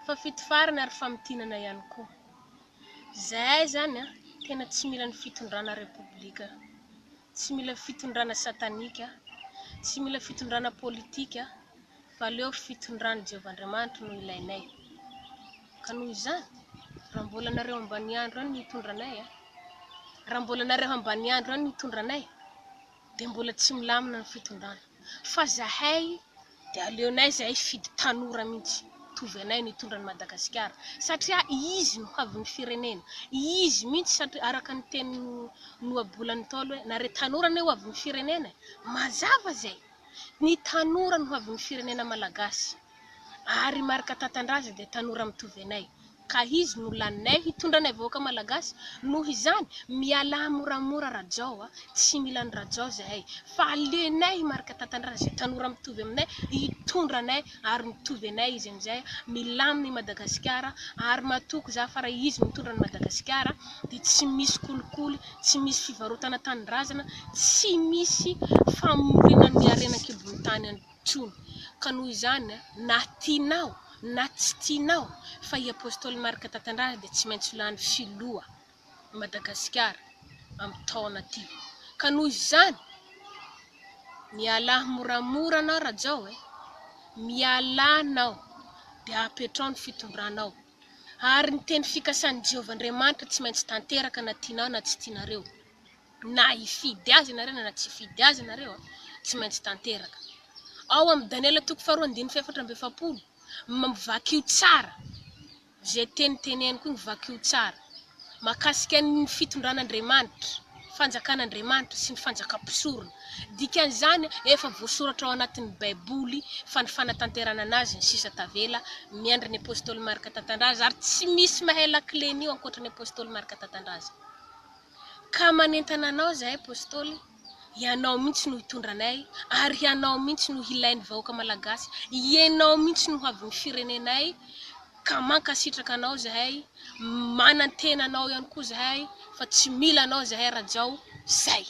Fahafito farany ary famintinana ihany koa. Zahay zany a, tena tsy mila ny fitondrana repoblika, tsy mila fitondrana satanika, tsy mila fitondrana politika fa aleo fitondran'i Jehovah Andriamanitra no ilainay. Ka noho izany, raha mbola nareo ambaniandro any no hitondra anay a, raha mbola nareo ambaniandro any no hitondra anay dia mbola tsy milamina ny fitondrana. Fa zahay Dia aleonay zahay hifidy tanora mihitsy mitovy anay no hitondra an'i Madagasikara satria izy no hoavin'ny firenena, izy mihitsy satria araka ny teny nohabolan'ny Ntaolo hoe nareo tanora anie hoavin'ny firenena e! Mazava izay! Ny tanora no hoavin'ny firenena malagasy ary Marc Tatandraza dia tanora mitovy anay. Ka izy no laninay hitondra anay vahoaka malagasy, noho izany mialà moramora Rajao a, tsy mila an'i Rajao zahay fa alenay i Marc Tatandraza izay tanora mitovy aminay hitondra anay ary mitovy anay izy amin'izay milamina i Madagasikara ary matoky za fa raha izy mitondra an'i Madagasikara dia tsy misy kolikoly, tsy misy fivarotana tanindrazana, tsy misy famorina ny harena an-kibon'ny tany intsony. Ka noho izany, na tianao na tsy tianao fa i Apostoly Marc Tatandraza dia tsy maintsy ho lany filoha i Madagasikara amin'ny taona ty. Ka noho izany, mialà moramora anao Rajao e! Mialà anao dia apetrao ny fitondranao. Ary ny teny fikasan'i Jehovah Andriamanitra tsy maintsy tanteraka na tianao na tsy tianareo. Na hifidy azy ianareo na tsy hifidy azy ianareo, tsy maintsy tanteraka. Ao amin'ny Daniela toko faharoa andininy fahefatra amby 40, vakio tsara izay teny teneniko iny, vakio tsara mahakasika ny fitondran'Andriamanitra, fanjakan'Andriamanitra sy ny fanjakam-pisorona. Dikan'izany efa voasoratra ao anatin'ny Baiboly fa ny fanatanterana anazy ny sisa tavela, miandry ny Apostoly Marc Tatandraza ary tsy misy mahay lakile-n'io ankoatra ny Apostoly Marc Tatandraza. Ka manentana anao izahay Apostoly, ianao mihitsy no hitondra anay, ary ianao mihitsy no hilain'ny vahoaka Malagasy, ianao mihitsy no hoavin'ny firenenay, ka mankasitraka anao izahay, manantena anao ihany koa izahay, fa tsy mila anao izahay Rajao, zay!